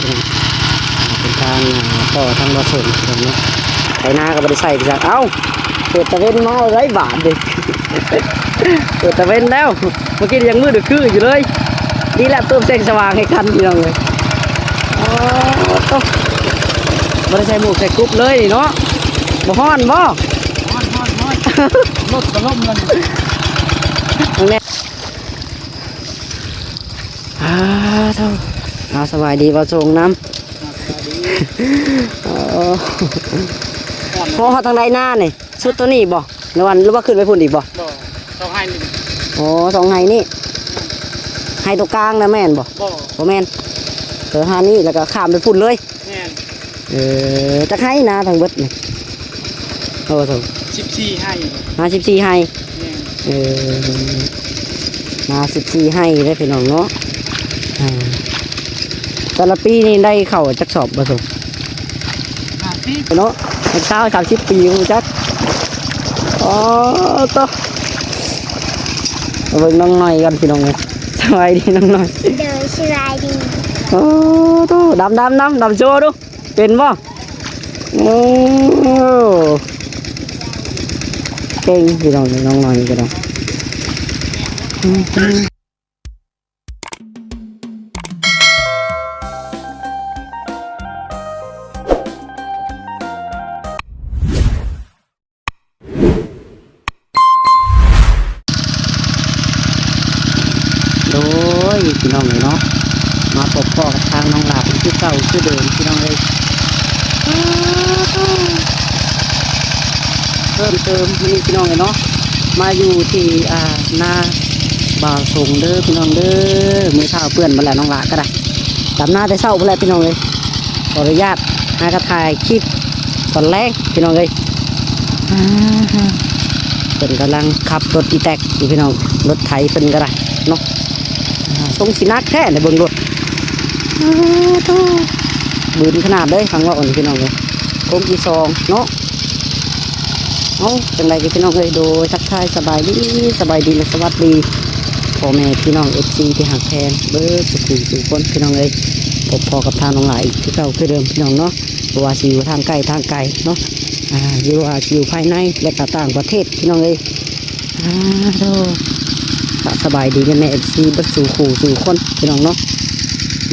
ເປັນທາງ ອ່າ ຕໍ່ທາງບໍ່ສົງເນາະ. ໄຖນາກໍບໍ່ໄດ້ໃຊ້ຄືກັນ. ເອົ້າ ເປີດຕາເວັນມາແລ້ວໄດ໋ບາດນີ້ ເປີດຕາເວັນແລ້ວ. ເມື່ອກີ້ຍັງມືດຄືຢູ່ເລີຍ. ດີແລ້ວ ເພີ່ມແສງສະຫວ່າງໃຫ້ຄັນ ພີ່ນ້ອງເອີຍ. ອໍ ໂຕ ບໍ່ໄດ້ໃສ່ໝວກໃສ່ກຸບເລີຍນີ້ເນາະ. ບໍ່ຮ້ອນບໍ່? ຮ້ອນ ຮ້ອນ ຮ້ອນ ລົດກໍລົ້ມແລ້ວນີ້. ເບິ່ງແດ່. ອ່າ ເຈົ້າ ເອົາ ສະບາຍດີບໍ່ສົ່ງນຳ. ສະບາຍດີ. ອໍ ຮອດທາງໃດນານີ້? ສຸດຕົວນີ້ບໍ່? ຫຼືວ່າ ຫຼືວ່າຂຶ້ນໄປພຸ້ນອີກບໍ່? ບໍ່ ສອງໄຮ່ນີ້. ອໍ ສອງໄຮ່ນີ້. ໄຮ່ຕົວກາງນະແມ່ນບໍ່? ບໍ່ ບໍ່ແມ່ນ. ເອີ ຫານີ້ ແລ້ວກໍຂ້າມໄປພຸ້ນເລີຍ. ແມ່ນ. ເອີ ຈັກໄຮ່ນາທັງເບິດນີ້? ໂອ້ ສິບສີ່ໄຮ່. ນາສິບສີ່ໄຮ່. ແມ່ນ. ເອີ ນາສິບສີ່ໄຮ່ເດ້ພີ່ນ້ອງເນາະ. ອ່າ ແຕ່ລະປີນີ້ໄດ້ເຂົ້າຈັກສອບບໍ່ສົງ? ຫ້າສິບເນາະ. ຊາວ ສາມສິບປີບໍ່ຈັກ. ອໍ ໂຕ ເບິ່ງນ້ອງໜ້ອຍກ່ອນພີ່ນ້ອງເອີຍ. ສະບາຍດີນ້ອງໜ້ອຍ. ໂດຍ ສະບາຍດີ. ໂອ້ ໂຕ ດຳ ດຳ ດຳ ດຳໂຊດູ. ເປັນບໍ່? ໂອ້ ເກັ່ງພີ່ນ້ອງ ນ້ອງນ້ອຍນີ້ກໍໄດ້. ໂດຍ ພີ່ນ້ອງເອີຍເນາະ ມາພົບພໍ້ກັບທາງນ້ອງຫຼ້າເພິ່ນຄືເກົ່າຄືເດີມ ພີ່ນ້ອງເອີຍ. ເພີ່ມເຕີມມື້ນີ້ ພີ່ນ້ອງເອີຍເນາະ ມາຢູ່ທີ່ ອ່າ ນາບ່າວສົງເດີ ພີ່ນ້ອງເດີ. ມືເທົ້າເປື້ອນໝົດແລ້ວ ນ້ອງຫຼ້າກໍໄດ້ ດຳນາແຕ່ເຊົ້າພຸ້ນແຫຼະ ພີ່ນ້ອງເອີຍ. ຂໍອະນຸຍາດຫາກະຖ່າຍຄລິບຕອນແລງ ພີ່ນ້ອງເອີຍ. ອ່າ ເພິ່ນກຳລັງຂັບລົດອີແຕັກຢູ່ ພີ່ນ້ອງ ລົດໄຖເພິ່ນກໍໄດ້ເນາະ. ອ່າ ຊົງຊິໜັກແທ້ເນາະ ເບິ່ງລົດ. ອ່າ ໂທ້ ບືນຂະໜາດເລີຍ ຟັງເວົ້ານີ້ ພີ່ນ້ອງເອີຍ. ໂຄ້ງທີສອງເນາະ. ເອົ້າ ຈັ່ງໃດກໍ ພີ່ນ້ອງເອີຍ ໂດຍ ທັກທາຍສະບາຍດີ ສະບາຍດີ ແລະ ສະຫວັດດີ ພໍ່ແມ່ພີ່ນ້ອງ ເອັຟຊີ ທີ່ຮັກແພງເບິດສູ່ຜູ້ສູ່ຄົນ ພີ່ນ້ອງເອີຍ. ພົບພໍ້ກັບທາງນ້ອງຫຼ້າອີກຄືເກົ່າຄືເດີມ ພີ່ນ້ອງເນາະ. ບໍ່ວ່າຊິຢູ່ທາງໃກ້ທາງໄກເນາະ ອ່າ ຫຼືວ່າຊິຢູ່ພາຍໃນ ແລະ ກໍຕ່າງປະເທດ ພີ່ນ້ອງເອີຍ. ອ່າ ໂທ້ ກະສະບາຍດີແມ່ໆ ເອັຟຊີ ເບິດສູ່ຄູ່ສູ່ຄົນ ພີ່ນ້ອງເນາະ.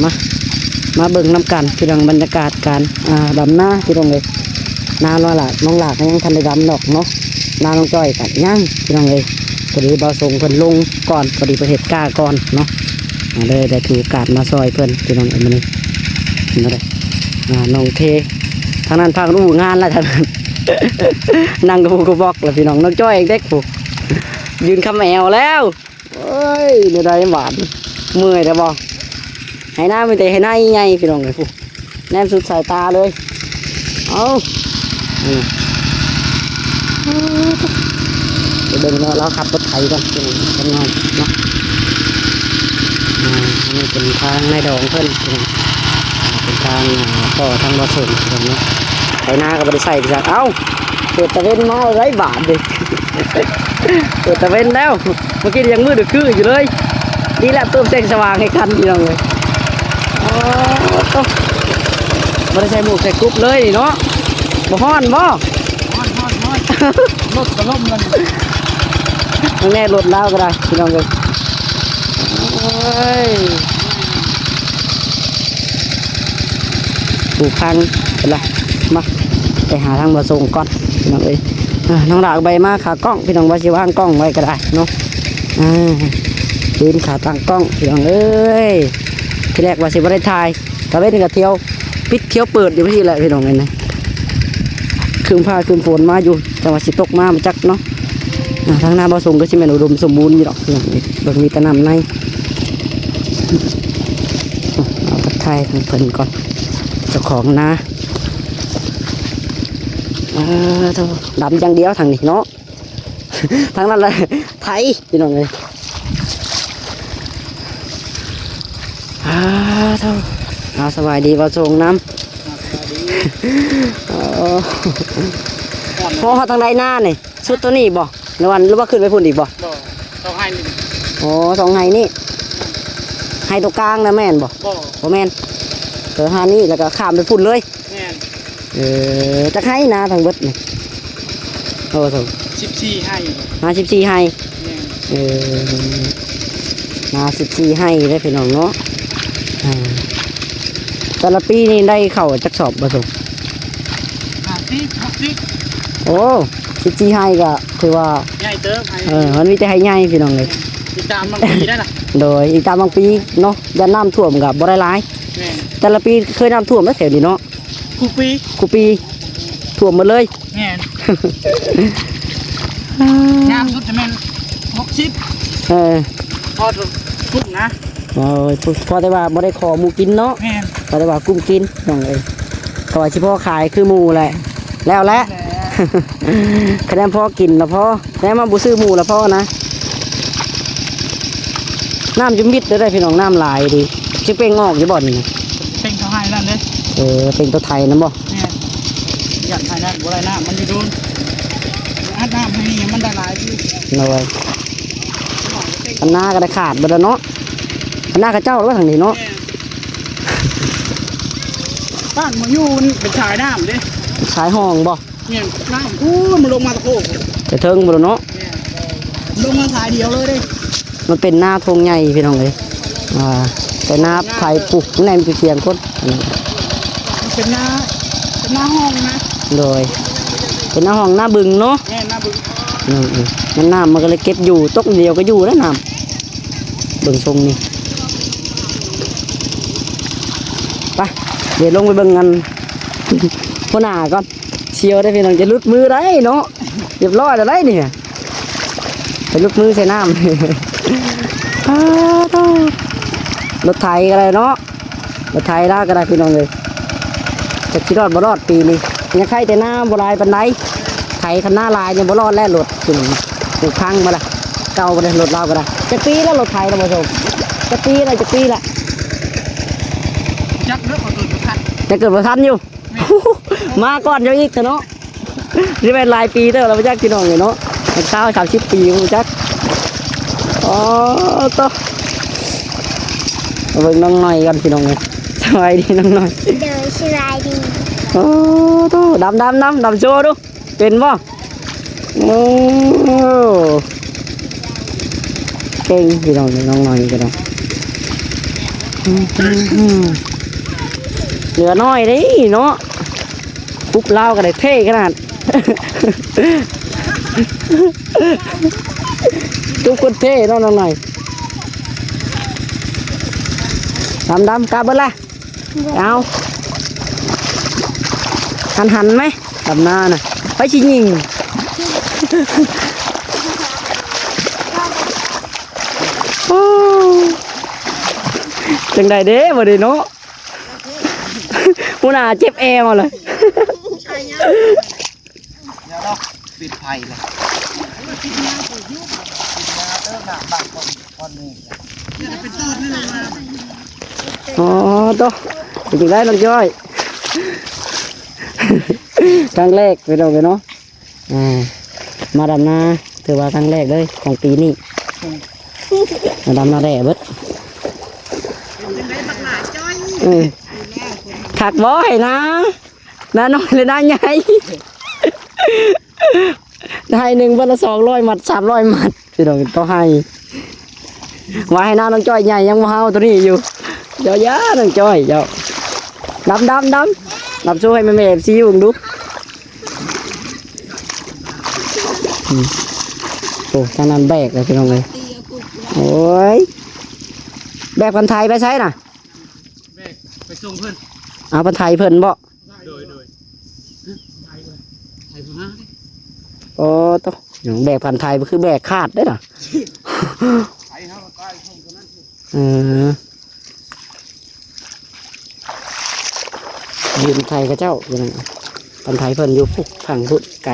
ມາ ມາເບິ່ງນຳກັນ ພີ່ນ້ອງ ບັນຍາກາດການ ອ່າ ດຳນາ ພີ່ນ້ອງເອີຍ. ນານ້ອງຫຼ້າ ນ້ອງຫຼ້າກໍຍັງທັນໄດ້ດຳດອກເນາະ ນານ້ອງຈ້ອຍກໍຍັງ ພີ່ນ້ອງເອີຍ. ພໍດີບ່າວສົງເພິ່ນລົງກ່ອນ ພໍດີເພິ່ນເຮັດກ້າກ່ອນເນາະ ກໍເລີຍໄດ້ຖືໂອກາດມາຊ່ອຍເພິ່ນ ພີ່ນ້ອງເອີຍ ມື້ນີ້. ມາເດີ ອ່າ ນ້ອງເທ ທາງນັ້ນພາກັນອູ້ງານລະ ທາງນັ້ນ ນັ່ງກະປູກະບອກລະ ພີ່ນ້ອງ. ນ້ອງຈ້ອຍເດັກຜູ້ ຢືນຄຳແອວແລ້ວ. ໂອ້ຍ ແນວໃດບາດນີ້ ເມື່ອຍແທ້ບໍ່? ໄຮ່ນາມີແຕ່ໄຮ່ນາໃຫຍ່ ພີ່ນ້ອງເອີຍ ຜູ້ ແນມສຸດສາຍຕາເລີຍ. ເອົ້າ ອືມ ໄປເບິ່ງເນາະ ລາວຂັບລົດໄຖກ່ອນ ຈັກໜ້ອຍເນາະ. ອ່າ ອັນນີ້ເປັນທາງນາຍດອງເພິ່ນ ພີ່ນ້ອງ ເປັນທາງ ອ່າ ຕໍ່ທາງບໍ່ສົງເນາະ. ໄຖນາກໍບໍ່ໄດ້ໃຊ້ຄືກັນ. ເອົ້າ ເປີດຕາເວັນມາແລ້ວໄດ໋ບາດນີ້ ເປີດຕາເວັນແລ້ວ. ເມື່ອກີ້ຍັງມືດຄືຢູ່ເລີຍ. ດີແລ້ວ ເພີ່ມແສງສະຫວ່າງໃຫ້ຄັນ ພີ່ນ້ອງເອີຍ. ອໍ ໂຕ ບໍ່ໄດ້ໃສ່ໝວກໃສ່ກຸບເລີຍນີ້ເນາະ. ບໍ່ຮ້ອນບໍ່? ຮ້ອນ ຮ້ອນ ຮ້ອນ ລົດກໍລົ້ມແລ້ວນີ້. ເບິ່ງແດ່ ລົດລາວກໍໄດ້ ພີ່ນ້ອງເອີຍ. ໂອ້ຍ ຜູ້ພັງເພິ່ນລະ ມາ ໄປຫາທາງບໍ່ສົ່ງກ່ອນ ພີ່ນ້ອງເອີຍ. ອ່າ ນ້ອງດາກໃບມາຂາກ້ອງ ພີ່ນ້ອງ ວ່າຊິວາງກ້ອງໄວ້ກໍໄດ້ເນາະ. ອ່າ ລືມຂາຕັ້ງກ້ອງ ພີ່ນ້ອງເອີຍ. ທີແລກວ່າຊິບໍ່ໄດ້ຖ່າຍ ຕາເວັນກໍທ່ຽວປິດທ່ຽວເປີດຢູ່ພີ້ແຫຼະ ພີ່ນ້ອງເອີຍນະ. ຄຶ້ມຟ້າຄຶ້ມຝົນມາຢູ່ ແຕ່ວ່າຊິຕົກມາບໍ່ຈັກເນາະ. ອ່າ ທາງນາບໍ່ສົ່ງກໍຊິແມ່ນອຸດົມສົມບູນຢູ່ດອກ ພີ່ນ້ອງເອີຍ. ເບິ່ງມີແຕ່ນ້ຳໃນ. ເອົາທັກທາຍທາງເພິ່ນກ່ອນ ເຈົ້າຂອງນາ. ເອີ ໂທ້ ດຳຢ່າງດຽວທາງນີ້ເນາະ ທາງນັ້ນລະໄຖ ພີ່ນ້ອງເອີຍ. ອ່າ ໂທ້ ເອົາ ສະບາຍດີບໍ່ສົ່ງນຳ. ອ່າ ສະບາຍດີ. ໂອ້ ຮອດ ຮອດທາງໃດນານີ້? ສຸດຕົວນີ້ບໍ່? ຫຼືວ່າ ຫຼືວ່າຂຶ້ນໄປພຸ້ນອີກບໍ່? ບໍ່ ສອງໄຮ່ນີ້. ອໍ ສອງໄຮ່ນີ້. ໄຮ່ຕົວກາງນະແມ່ນບໍ່? ບໍ່ ບໍ່ແມ່ນ. ເອີ ຫານີ້ ແລ້ວກໍຂ້າມໄປພຸ້ນເລີຍ. ແມ່ນ. ເອີ ຈັກໄຮ່ນາທັງເບິດນີ້? ໂອ້ ສິບສີ່ໄຮ່. ຫາ ສິບສີ່ໄຮ່. ແມ່ນ. ເອີ ນາ ສິບສີ່ໄຮ່ເດ້ພີ່ນ້ອງເນາະ. ອ່າ ແຕ່ລະປີນີ້ໄດ້ເຂົ້າຈັກສອບບໍ່ສົງ? ຫ້າສິບ ຫົກສິບ. ໂອ້ ສິບສີ່ໄຮ່ກໍຖືວ່າໃຫຍ່ເຕີບ. ເອີ ມັນມີແຕ່ໄຮ່ໃຫຍ່ພີ່ນ້ອງເອີຍ. ອີກຕາມບາງປີໄດ້ລະ. ໂດຍ ອີກຕາມບາງປີເນາະ ຢ້ານນ້ຳຖ້ວມກໍບໍ່ໄດ້ຫຼາຍ. ແມ່ນ. ແຕ່ລະປີເຄີຍນ້ຳຖ້ວມແລ້ວແຖວນີ້ເນາະ. ຄູ່ປີ ຄູ່ປີ ຖ້ວມໝົດເລີຍ. ແມ່ນ. ງາມສຸດຈະແມ່ນຫົກສິບ. ເອີ ພໍທຸກນະ. ໂອ້ຍ ພໍແຕ່ວ່າບໍ່ໄດ້ຂໍໝູ່ກິນເນາະ. ແມ່ນ. ພໍແຕ່ວ່າກຸ້ມກິນນ້ອງເອີຍ. ກໍວ່າຊິພໍຂາຍຄືໝູ່ແຫຼະ ແລ້ວແຫຼະ. ຄະແນນພໍກິນລະພໍ ແນມມາບໍ່ຊື້ໝູ່ລະພໍນະ. ນ້ຳຈຸມບິດເດີພີ່ນ້ອງ ນ້ຳຫຼາຍດີ. ຊິເປັ່ງອອກຢູ່ບໍ່ນີ້ນະ? ເປັ່ງເຂົ້າໄຮ່ນັ້ນເດ້. ເອີ ເປັ່ງຕົວໄຖນຳບໍ່? ແມ່ນ. ຢ້ານໄຮ່ນັ້ນບໍ່ໄດ້ນ້ຳ ມັນຢູ່ໂດນ. ອັດນ້ຳໃຫ້ນີ້ມັນໄດ້ຫຼາຍຢູ່. ໂດຍ. ຄັນນາກໍໄດ້ຂາດເບິດແລ້ວເນາະ. ຄັນນາຂະເຈົ້າລະທາງນີ້ເນາະ. ແມ່ນ. ບ້ານມາຢູ່ມັນເປັນສາຍນ້ຳເດ້. ສາຍຮ່ອງບໍ່? ແມ່ນ ນ້ຳພຸ້ນ ມັນລົງມາຕະໂພກ ແຕ່ເທິງພຸ້ນເນາະ. ແມ່ນ ລົງມາສາຍດຽວເລີຍເດ້. ມັນເປັນນາທົ່ງໃຫຍ່ພີ່ນ້ອງເອີຍ. ອ່າ ແຕ່ນາໃຜປຸກແນມຢູ່ທຽງຄົນ. ອືມ ມັນເປັນນາ ເປັນນາຮ່ອງນະ. ໂດຍ ເປັນນາຮ່ອງ ນາບຶງເນາະ. ແມ່ນ ນາບຶງ. ອືມໆ ມັນນ້ຳມັນກໍເລີຍເກັບຢູ່ ຕົກດຽວກໍຢູ່ແລ້ວນ້ຳ ເບິ່ງຊົງນີ້. ໄປ ດຽວລົງໄປເບິ່ງອັນ ຫົວໜ້າກ່ອນ. ສ່ຽວໄດ໋ພີ່ນ້ອງ ຈະຫຼຸດມືໄດ໋ເນາະ. ຮຽບຮ້ອຍແລ້ວໄດ໋ນີ້ ໄປຫຼຸດມືໃສ່ນ້ຳ. ອ້າໂທ້ ລົດໄຖກໍໄດ້ເນາະ ລົດໄຖລາວກໍໄດ້ພີ່ນ້ອງເອີຍ. ຈັກຊິລອດບໍ່ລອດປີນີ້ ຍັງໄຄແຕ່ນາບໍ່ຫຼາຍປານໃດ. ໄຖຄັນນາຫຼາຍນີ້ບໍ່ລອດແລ້ວ ລົດພີ່ນ້ອງ. ໂອ້ ພັງໝົດລະ ເກົ່າໝົດລະ ລົດລາວກໍໄດ້. ຈັກປີແລ້ວລົດໄຖນະ ບໍ່ສົມ ຈັກປີແລ້ວ ຈັກປີແລ້ວ? ຈັກເດີ ຂ້ອຍເກີດບໍ່ທັນ ຍັງເກີດບໍ່ທັນຢູ່. ມາກ່ອນເຈົ້າອີກເນາະ. ຊິແມ່ນຫຼາຍປີເຕີບແລ້ວບໍ່ຈັກພີ່ນ້ອງເອີຍເນາະ ຊາວ ສາມສິບປີບໍ່ຈັກ. ອໍ ໂຕ ມາເບິ່ງນ້ອງໜ້ອຍກ່ອນພີ່ນ້ອງເອີຍ. ສະບາຍດີນ້ອງໜ້ອຍ. ໂດຍ ສະບາຍດີ. ອໍ ໂຕ ດຳ ດຳ ດຳ ດຳໂຊດູ ເປັນບໍ່? ໂອ້ ເກັ່ງພີ່ນ້ອງເອີຍ ນ້ອງໜ້ອຍກໍໄດ້. ເຫຼືອໜ້ອຍເດ້ເນາະ. ປຸບລາວກໍໄດ້ເທ່ຂະໜາດ ປຸບຄົນເທ່ເນາະນ້ອງໜ້ອຍ. ດຳໆ ກັບເບິດລະ ເອົາ ຫັນໆ ໄໝ ດຳນານະ ໃຜຊິຍິງ? ໂອ້ ຈັ່ງໃດເດ້ບັດນີ້ເນາະ. ຫົວໜ້າເຈັບແອວເລີຍ. ເນາະ ປິດໄຟເລີຍ. ອໍ ໂຕ ເປັນຈັ່ງໃດນ້ອງຈ້ອຍ? ຄັ້ງແລກ ພີ່ນ້ອງເອີຍເນາະ. ອ່າ ມາດຳນາ ຖືວ່າຄັ້ງແລກເລີຍຂອງປີນີ້. ມາດຳນາແດ່ເບິດ. ເອີ ຄັກບໍ່ ໄຮ່ນາ ນານ້ອຍ ແລະ ນາໃຫຍ່. ໄຮ່ໜຶ່ງເບິດລະສອງຮ້ອຍມັດ ສາມຮ້ອຍມັດ ພີ່ນ້ອງ ຕໍ່ໄຮ່. ວ່າໄຮ່ນານ້ອງຈ້ອຍໃຫຍ່ ຍັງບໍ່ເຮົາໂຕນີ້ຢູ່. ເຈົ້າຢ່າ ນ້ອງຈ້ອຍເຈົ້າ. ດຳ ດຳ ດຳ ດຳໂຊໃຫ້ແມ່ໆ ເອັບຊີ ເບິ່ງດູ. ອືມ ໂອ້ ທາງນັ້ນແບກແລ້ວ ພີ່ນ້ອງເອີຍ. ໂອ້ຍ ແບກພັນໄທໄປໃສນະ? ແບກໄປສົ່ງເພິ່ນ. ເອົາ ພັນໄທເພິ່ນບໍ? ໂດຍ ໂດຍ. ໂອ້ ໂຕ ແບກພັນໄທ ຄືແບກຄາດເດ້ນະ. ເອີ ຢືມໄທເຂົາເຈົ້າ ພັນໄທເພິ່ນຢູ່ພຸ້ນ ຝັ່ງພຸ້ນໄກ.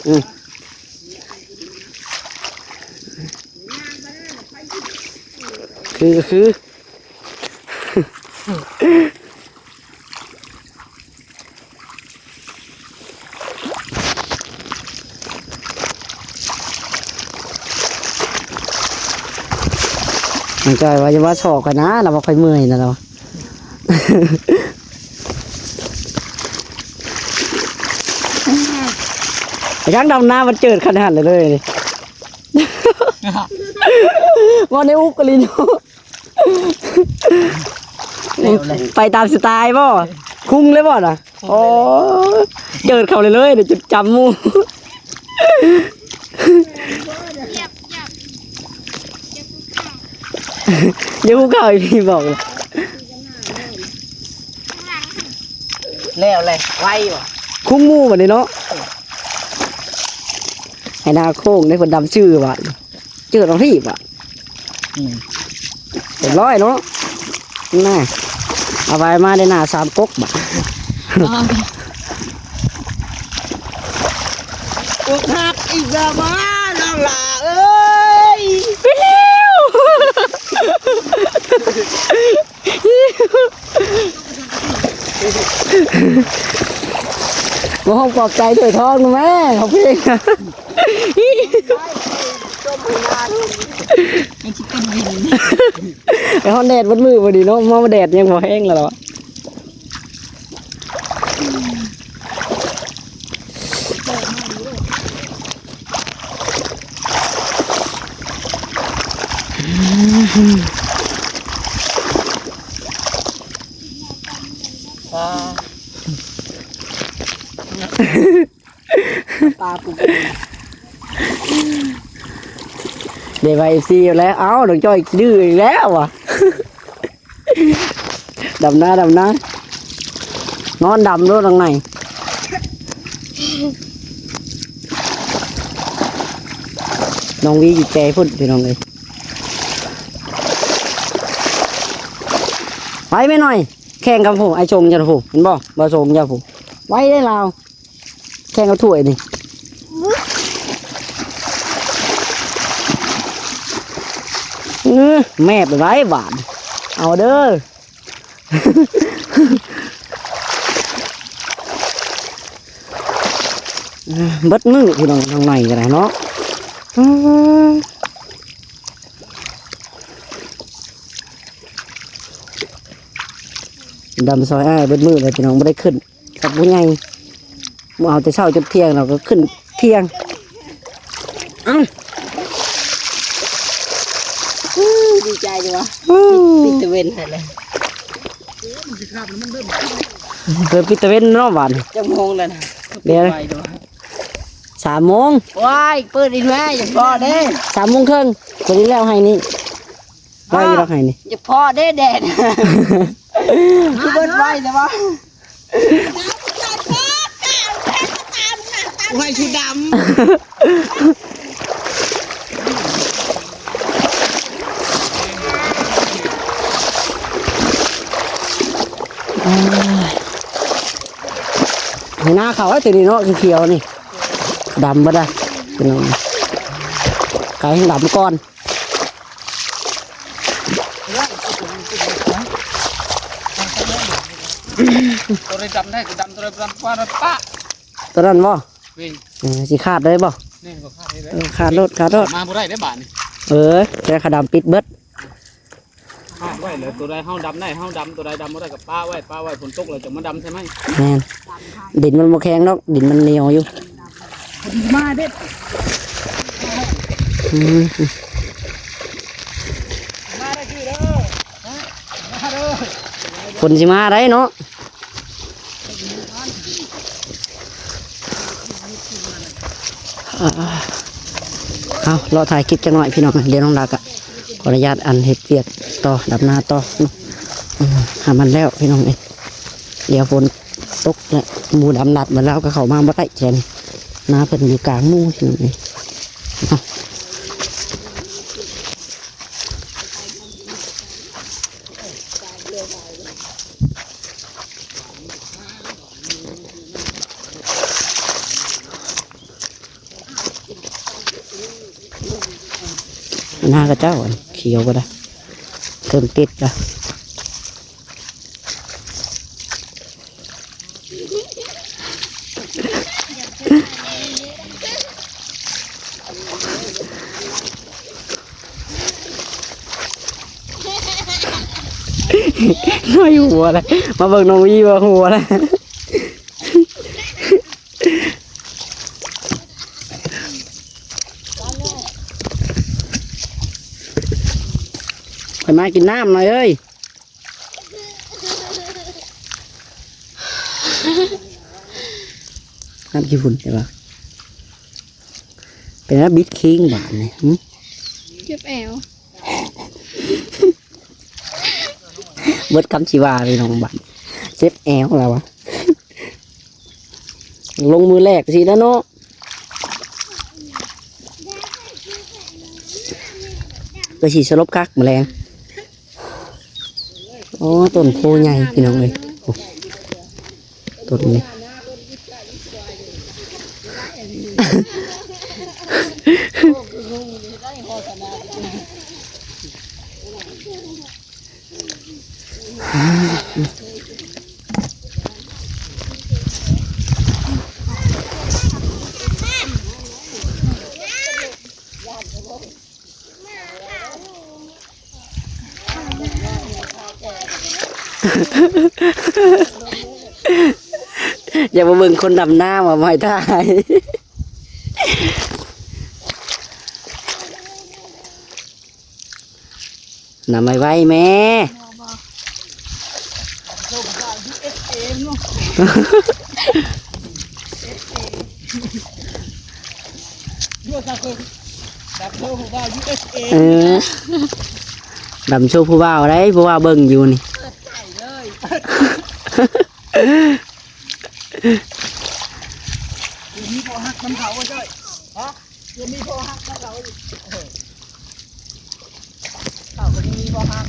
ອືມ ຄື ຄື. ໂ ນ້ອງຈ້ອຍວ່າຢ່າມາຊອກຂ້ອຍນາ ລາວວ່າຂ້ອຍເມື່ອຍນະ ລາວວ່າ. ໄປທາງດຳນາມັນເຈີດຂະໜາດເລີຍ ເວົ້າໃນອຸກກະລິໂນ ແລ້ວແຫຼະ ໄປຕາມສະໄຕລ໌ບໍ່? ຄຸງເລີຍບໍ່ນະ? ໂອ້ຍ ເຈີດເຂົ້າເລີຍເລີຍ ເດີ ຈຸດຈຳໝູ່ ຢ່າຮູ້ຂ່າວອີກ ບອກເລີຍ ແລ້ວແຫຼະ ໄວຢູ່ ຄຸງໝູ່ບັດນີ້ເນາະ. ໃຫ້ໜ້າໂຄ້ງໄດ້ ເພິ່ນດຳຊື່ບາດ ເຈີດເອົາທີ່ບາດ ອືມ ຮຽບຮ້ອຍເນາະ ນະ ເອົາໄວ້ມາໄດ້ໜ້າສາມກົກບາດ ອາ ອົກຫັກອີກແລ້ວບໍ ນ້ອງຫຼ້າເອີຍ ມາຮ້ອງປອບໃຈຖ້ວຍທອງນະແມ່ ເຮົາເພງ ຍັງຊິເປັນວິນ ໄປຮ້ອນແດດເບິດມື້ພໍດີເນາະ ມາແດດຍັງບໍ່ແຮງແລ້ວລະ. ປາ ປາປູ ໄດ້ວ່າ ເອັຟຊີ ແລ້ວ ເອົ້າ ນ້ອງຈ້ອຍດື້ອີກແລ້ວຫວາ. ດຳນາ ດຳນາ ນອນດຳໂລດທາງໃນ ນ້ອງວີຢູ່ແຈພຸ້ນ ພີ່ນ້ອງເອີຍ ໄປແມ່ນ້ອຍ ແຂ່ງກັບຜູ້ ອ້າຍຊົງເຈົ້າຜູ້ ເຫັນບໍ່ ບໍ່ຊົງເຈົ້າຜູ້ ໄວເດ້ລາວ. ແຂ່ງເອົາຖ້ວຍນີ້ ເອີ ແມບໄດ້ບາດ ເອົາເດີ ເບິດມື້ພີ່ນ້ອງ ທາງໃນກໍໄດ້ເນາະ ດຳຊອຍອ້າຍເບິດມື້ເລີຍ ພີ່ນ້ອງ ບໍ່ໄດ້ຂຶ້ນ ກັບຜູ້ໃຫຍ່ ບໍ່ເອົາແຕ່ເຊົ້າຈົນທ່ຽງ ເຮົາກໍຂຶ້ນທ່ຽງ ເອົ້າ ດີໃຈຢູ່ຫວາ ອືມ ປິດຕາເວັນຫັ້ນແຫຼະ ເປີດປິດຕາເວັນເນາະບາດນີ້ ຈັກໂມງແລ້ວນະ ດຽວ ສາມໂມງ ວ້າຍ ເປີດອີກແລ້ວ ຢ່າພໍເດ້ ສາມໂມງເຄິ່ງ ພໍດີແລ້ວໄຮ່ນີ້ ໄວຢູ່ດອກໄຮ່ນີ້ ຢ່າພໍເດ້ແດດ ຄືເບິດໄວແຕ່ວ່າ ໂອ້ຍ ຊຸດດຳ ໃຫ້ໜ້າເຂົ້າ ເອີ ຕົວນີ້ເນາະ ຂຽວໆ ນີ້ ດຳເບິດລະ ພີ່ນ້ອງ ກາຍໃຫ້ດຳກ່ອນ. ຕົວໃດດຳໄດ້ກໍດຳ ຕົວໃດບໍ່ດຳ ປະ ຕົວນັ້ນບໍ່? ເອີ ຊິຂາດເລີຍບໍ່? ນີ້ກໍຂາດເລີຍ ເອີ ຂາດໂລດ ຂາດໂລດ ມາບໍ່ໄດ້ເດ້ບາດນີ້ ເອີ ແຕ່ຂາດດຳປິດເບິດ ຂາດໄວ້ແລ້ວ ຕົວໃດເຮົາດຳໄດ້ເຮົາດຳ ຕົວໃດດຳບໍ່ໄດ້ກໍປະໄວ້ ປະໄວ້ ຝົນຕົກແລ້ວຈັ່ງມາດຳໃສ່ໃໝ່ ແມ່ນ ດິນມັນບໍ່ແຂງດອກ ດິນມັນໜຽວຢູ່ ມາເດ້ ອືມ ມາເດີ ມາເດີ ຝົນຊິມາໄດ໋ເນາະ ເອົາ ເລາະຖ່າຍຄລິບຈັກໜ້ອຍພີ່ນ້ອງ ດຽວນ້ອງດາກະຂໍອະນຸຍາດ ອັນ ເຮັດວຽກຕໍ່ ດຳນາຕໍ່ ອືມ ໃຫ້ມັນແລ້ວພີ່ນ້ອງເອີຍ ດຽວຝົນຕົກແລ້ວ ໝູດຳລັດມາແລ້ວກໍເຂົ້າມາບໍ່ໄດ້ແຖວນີ້ ນາເພິ່ນຢູ່ກາງໝູ່ພີ່ນ້ອງເອີຍ ເອົາ. ໜ້າຂະເຈົ້າ ອັນ ຂຽວບໍ່ໄດ້ ເລີ່ມຕິດລະ. ເ ນ້ອຍຫົວແລ້ວ ມາເບິ່ງນ້ອງວີວ່າຫົວແລ້ວ. ຂ້ອຍມາກິນນ້ຳໜ້ອຍເອີຍ. ນ້ຳຂີ້ຝຸ່ນໃຊ່ປະ? ເປັນແນວບິດຄິງບາດນີ້ ຫຶ? ເຈັບແອວ. ເບິດຄຳຊິວ່າເລີຍນ້ອງບັດ ເຈັບແອວແລ້ວວະ. ລົງມືແລກຊິແລ້ວເນາະ ກໍຊິສະຫຼົບຄັກມື້ແລງ. ໂອ້ ຕົ້ນໂພໃຫຍ່ພີ່ນ້ອງເອີຍ ໂອ້ ຕົ້ນນີ້ ຢາກມາເບິ່ງຄົນດຳນ້ຳວ່າ ມາໃຫ້ຖ່າຍ. ນຳໄວໆແມ່. ເອີ ດຳໂຊຜູ້ບ່າວໄດ໋ ຜູ້ບ່າວເບິ່ງຢູ່ນີ້. ມີບໍ່ຮັກນຳເຂົາເຈົ້າ ຮະ? ຄືມີບໍ່ຮັກນຳເຂົາອີກ ເຂົາກໍມີບໍ່ຮັກ.